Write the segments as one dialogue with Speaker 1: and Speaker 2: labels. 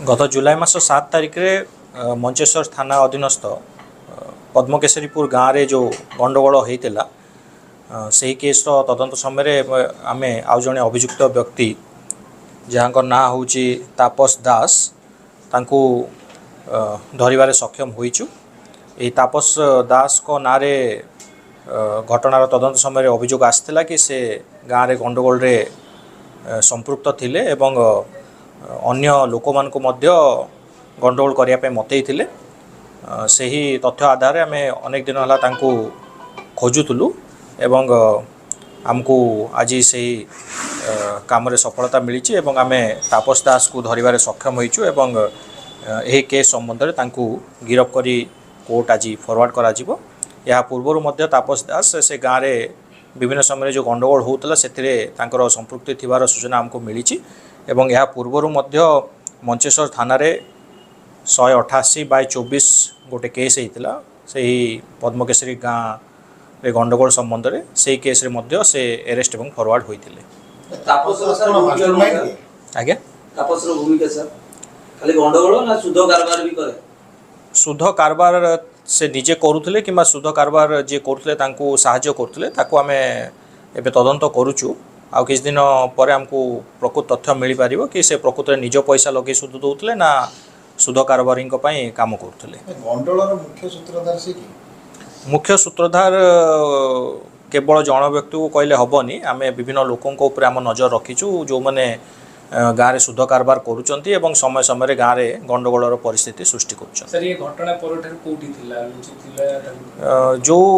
Speaker 1: ଗତ ଜୁଲାଇ ମାସ 7 ତାରିଖରେ ମଞ୍ଚେଶ୍ୱର ଥାନା ଅଧୀନସ୍ଥ ପଦ୍ମକେଶରୀପୁର ଗାଁରେ ଯେଉଁ ଗଣ୍ଡଗୋଳ ହେଇଥିଲା, ସେହି କେସ୍ର ତଦନ୍ତ ସମୟରେ ଆମେ ଆଉ ଜଣେ ଅଭିଯୁକ୍ତ ବ୍ୟକ୍ତି, ଯାହାଙ୍କ ନାଁ ହେଉଛି ତାପସ ଦାସ, ତାଙ୍କୁ ଧରିବାରେ ସକ୍ଷମ ହୋଇଛୁ। ଏହି ତାପସ ଦାସଙ୍କ ନାଁରେ ଘଟଣାର ତଦନ୍ତ ସମୟରେ ଅଭିଯୋଗ ଆସିଥିଲା କି ସେ ଗାଁରେ ଗଣ୍ଡଗୋଳରେ ସମ୍ପୃକ୍ତ ଥିଲେ ଏବଂ ଅନ୍ୟ ଲୋକମାନଙ୍କୁ ମଧ୍ୟ ଗଣ୍ଡଗୋଳ କରିବା ପାଇଁ ମତେଇଥିଲେ। ସେହି ତଥ୍ୟ ଆଧାରରେ ଆମେ ଅନେକ ଦିନ ହେଲା ତାଙ୍କୁ ଖୋଜୁଥିଲୁ ଏବଂ ଆମକୁ ଆଜି ସେହି କାମରେ ସଫଳତା ମିଳିଛି ଏବଂ ଆମେ ତାପସ ଦାସକୁ ଧରିବାରେ ସକ୍ଷମ ହୋଇଛୁ ଏବଂ ଏହି କେସ୍ ସମ୍ବନ୍ଧରେ ତାଙ୍କୁ ଗିରଫ କରି କୋର୍ଟ ଆଜି ଫରୱାର୍ଡ଼ କରାଯିବ। ଏହା ପୂର୍ବରୁ ମଧ୍ୟ ତାପସ ଦାସ ସେ ଗାଁରେ ବିଭିନ୍ନ ସମୟରେ ଯେଉଁ ଗଣ୍ଡଗୋଳ ହେଉଥିଲା, ସେଥିରେ ତାଙ୍କର ସମ୍ପୃକ୍ତି ଥିବାର ସୂଚନା ଆମକୁ ମିଳିଛି ଏବଂ ଏହା ପୂର୍ବରୁ ମଧ୍ୟ ମଞ୍ଚେଶ୍ୱର ଥାନାରେ 188/24 ଗୋଟେ କେସ୍ ହେଇଥିଲା, ସେହି ପଦ୍ମକେଶରୀ ଗାଁରେ ଗଣ୍ଡଗୋଳ ସମ୍ବନ୍ଧରେ। ସେଇ କେସ୍ରେ ମଧ୍ୟ ସେ ଆରେଷ୍ଟ ଏବଂ ଫରୱାର୍ଡ଼ ହୋଇଥିଲେ।
Speaker 2: ତାପସର ସାର୍
Speaker 3: କଣ
Speaker 2: ଭୂମିକା କଣ
Speaker 3: ମାଷ୍ଟରମାଇଣ୍ଡ
Speaker 2: ସାର୍?
Speaker 3: କି?
Speaker 1: ଆଜ୍ଞା?
Speaker 2: ତାପସର ଭୂମିକା ସାର୍, ଖାଲି ଗଣ୍ଡଗୋଳ ନା ସୁଧ କାରବାର ବି କରେ?
Speaker 1: ସୁଧ କାରବାର ସେ ନିଜେ କରୁଥିଲେ କିମ୍ବା ସୁଧ କାରବାର ଯିଏ କରୁଥିଲେ ତାଙ୍କୁ ସାହାଯ୍ୟ କରୁଥିଲେ, ତାକୁ ଆମେ ଏବେ ତଦନ୍ତ କରୁଛୁ। ଆଉ କିଛି ଦିନ ପରେ ଆମକୁ ପ୍ରକୃତ ତଥ୍ୟ ମିଳିପାରିବ କି ସେ ପ୍ରକୃତରେ ନିଜ ପଇସା ଲଗେଇ ସୁଧ ଦେଉଥିଲେ ନା ସୁଧ କାରବାରୀଙ୍କ ପାଇଁ କାମ କରୁଥିଲେ।
Speaker 3: ଗଣ୍ଡଗୋଳର ମୁଖ୍ୟ ସୂତ୍ରଧାର ସେ କି?
Speaker 1: ମୁଖ୍ୟ ସୂତ୍ରଧାର କେବଳ ଜଣ ବ୍ୟକ୍ତିକୁ କହିଲେ ହେବନି। ଆମେ ବିଭିନ୍ନ ଲୋକଙ୍କ ଉପରେ ଆମ ନଜର ରଖିଛୁ, ଯେଉଁମାନେ ଗାଁରେ ସୁଧ କାରବାର କରୁଛନ୍ତି ଏବଂ ସମୟ ସମୟରେ ଗାଁରେ ଗଣ୍ଡଗୋଳର ପରିସ୍ଥିତି ସୃଷ୍ଟି କରୁଛନ୍ତି।
Speaker 4: ସାର୍, ଏ ଘଟଣା ପରଠାରୁ କୋଉଠି ଥିଲା, ଲୁଚିଥିଲା ତାକୁ?
Speaker 1: ଯେଉଁ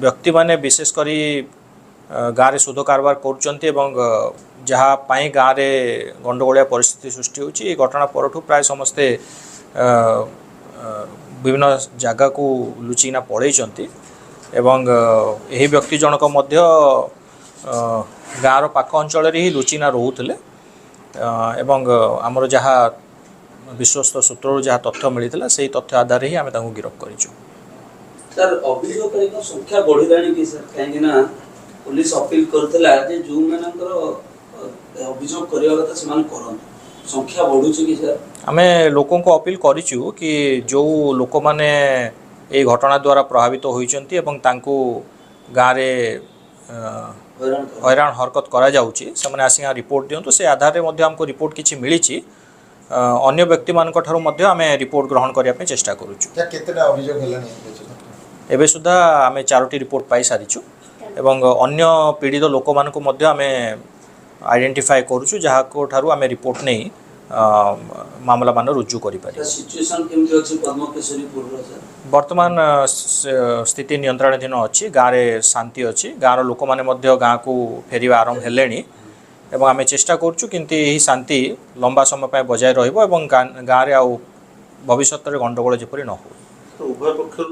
Speaker 1: ବ୍ୟକ୍ତିମାନେ ବିଶେଷ କରି ଗାଁରେ ସୁଧ କାରବାର କରୁଛନ୍ତି ଏବଂ ଯାହା ପାଇଁ ଗାଁରେ ଗଣ୍ଡଗୋଳିଆ ପରିସ୍ଥିତି ସୃଷ୍ଟି ହେଉଛି, ଏ ଘଟଣା ପରଠୁ ପ୍ରାୟ ସମସ୍ତେ ଅ, ଅ, ବିଭିନ୍ନ ଜାଗାକୁ ଲୁଚିକିନା ପଳେଇଛନ୍ତି ଏବଂ ଏହି ବ୍ୟକ୍ତି ଜଣକ ମଧ୍ୟ ଗାଁର ପାଖ ଅଞ୍ଚଳରେ ହିଁ ଲୁଚିକିନା ରହୁଥିଲେ ଏବଂ ଆମର ଯାହା ବିଶ୍ୱସ୍ତ ସୂତ୍ରରୁ ଯାହା ତଥ୍ୟ ମିଳିଥିଲା, ସେଇ ତଥ୍ୟ ଆଧାରରେ ହିଁ ଆମେ ତାଙ୍କୁ ଗିରଫ କରିଛୁ।
Speaker 2: ସାର୍, ଅଭିଯୋଗକାରୀଙ୍କ ସଂଖ୍ୟା ବଢିଲାଣି କି ସାର୍? କାହିଁକି ନା ପୋଲିସ ଅପିଲ କରିଥିଲା ଯେ ଯେଉଁମାନଙ୍କର ଅଭିଯୋଗ କରିବା କଥା ସେମାନେ କରନ୍ତୁ। ସଂଖ୍ୟା ବଢୁଛି କି ସାର୍?
Speaker 1: ଆମେ ଲୋକଙ୍କୁ ଅପିଲ କରିଛୁ କି ଯେଉଁ ଲୋକମାନେ ଏଇ ଘଟଣା ଦ୍ୱାରା ପ୍ରଭାବିତ ହୋଇଛନ୍ତି ଏବଂ ତାଙ୍କୁ ଗାଁରେ
Speaker 2: ହଇରାଣ କର
Speaker 1: ହଇରାଣ ହରକତ କରାଯାଉଛି, ସେମାନେ ଆସିକି ରିପୋର୍ଟ ଦିଅନ୍ତୁ। ସେ ଆଧାରରେ ମଧ୍ୟ ଆମକୁ ରିପୋର୍ଟ କିଛି ମିଳିଛି। ଅନ୍ୟ ବ୍ୟକ୍ତିମାନଙ୍କ ଠାରୁ ମଧ୍ୟ ଆମେ ରିପୋର୍ଟ ଗ୍ରହଣ କରିବା ପାଇଁ ଚେଷ୍ଟା କରୁଛୁ।
Speaker 3: ଯା କେତେଟା ଅଭିଯୋଗ ହେଲାଣି ଏବେ ସୁଦ୍ଧା?
Speaker 1: ଏବେ ସୁଦ୍ଧା ଆମେ ଚାରୋଟି ରିପୋର୍ଟ ପାଇସାରିଛୁ ଏବଂ ଅନ୍ୟ ପୀଡ଼ିତ ଲୋକମାନଙ୍କୁ ମଧ୍ୟ ଆମେ ଆଇଡେଣ୍ଟିଫାଏ କରୁଛୁ, ଯାହାକୁ ଠାରୁ ଆମେ ରିପୋର୍ଟ ନେଇ ମାମଲା ମାନ ରୁଜୁ କରିପାରିବୁ।
Speaker 2: ସିଚୁଏସନ କେମିତି ଅଛି ପଦ୍ମକେଶରୀପୁରର ସାର୍?
Speaker 1: ବର୍ତ୍ତମାନ ସ୍ଥିତି ନିୟନ୍ତ୍ରଣାଧୀନ ଅଛି। ଗାଁରେ ଶାନ୍ତି ଅଛି। ଗାଁର ଲୋକମାନେ ମଧ୍ୟ ଗାଁକୁ ଫେରିବା ଆରମ୍ଭ ହେଲେଣି ଏବଂ ଆମେ ଚେଷ୍ଟା କରୁଛୁ କେମିତି ଏହି ଶାନ୍ତି ଲମ୍ବା ସମୟ ପାଇଁ ବଜାୟ ରହିବ ଏବଂ ଗାଁରେ ଆଉ ଭବିଷ୍ୟତରେ ଗଣ୍ଡଗୋଳ ଯେପରି ନ ହୁଏ।
Speaker 5: ଉଭୟ ପକ୍ଷରୁ